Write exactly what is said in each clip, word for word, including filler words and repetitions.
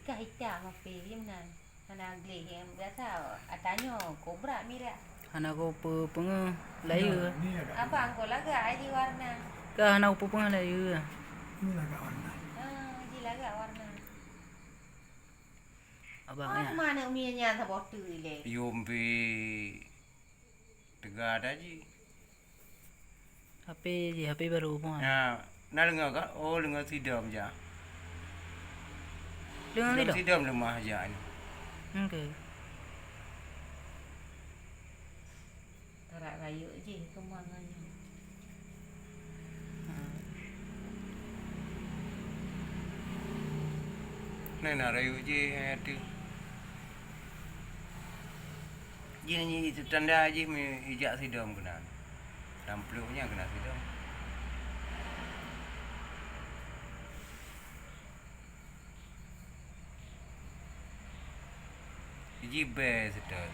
Kah hitam api, iya meunan. Hana gleh, nyang biasa, atanyoe kobra mirak. Hana ku peu-, peungeuh layeue. Abang, ko lagak aji warna. Kah hana ku peu-, peungeuh layeue. Ini lagak warna. Ah, ji lagak warna. Abang, oh, ya. Mana umi nyan saboh tu ilée? Yum pi teuga dah ji. H P ji, H P baru pun. Ya, na leungoe ka? Oh, leungoe sidom ja. Leungoe sidom? Sidom leumah ja ni. Oke. Tarak rayeuk jih keumang nyan. Hmm. Nah, nah, rayeuk jih, eh, tu. Jih nyan itu tanda jih mi ijak sidom keunan. Lam pluek nyan keunan sidom. Iji bèe seutôt.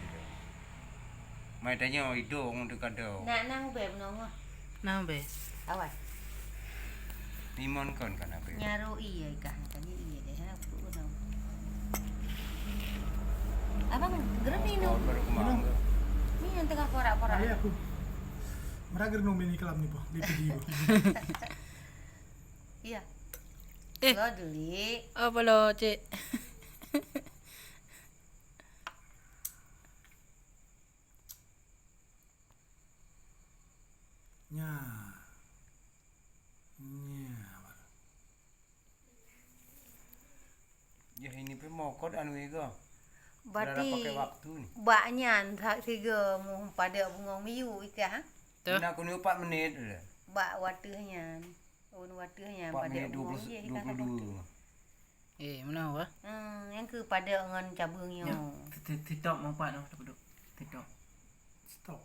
Mai tanyoe idong teuka dong. Nak nang bèe bunoe. Nang bèe. Awai. Limon kon kana bèe. Nyaru iya kah, tadi iya deh, ha, aku dong. Abang, gerem minum. Baru kemang. Ni yang tengah porak-porak. Ayah aku. Merager nung bini kelam ni, Pak. Di video. Iya. Eh. Lo delik. Apa lo, Cik? Nya. Nya, baru. Yah, ini pih mokot anu iga. Berarti udah pakai waktu ni. Bak nyan, sa-, siga mu pada bungong miyu ikah, ha? Tuh. Nak kuni empat menit udah. Bak wateuh nyan. Oh, wateuh nyan empat pada menit bungong dua puluh, je ikah dua puluh dua. Eh, mana wah? Hmm, yang ke pada ngon cabang yo. Ti-, ti-, TikTok mau empat noh, tak peduk. TikTok. Stop.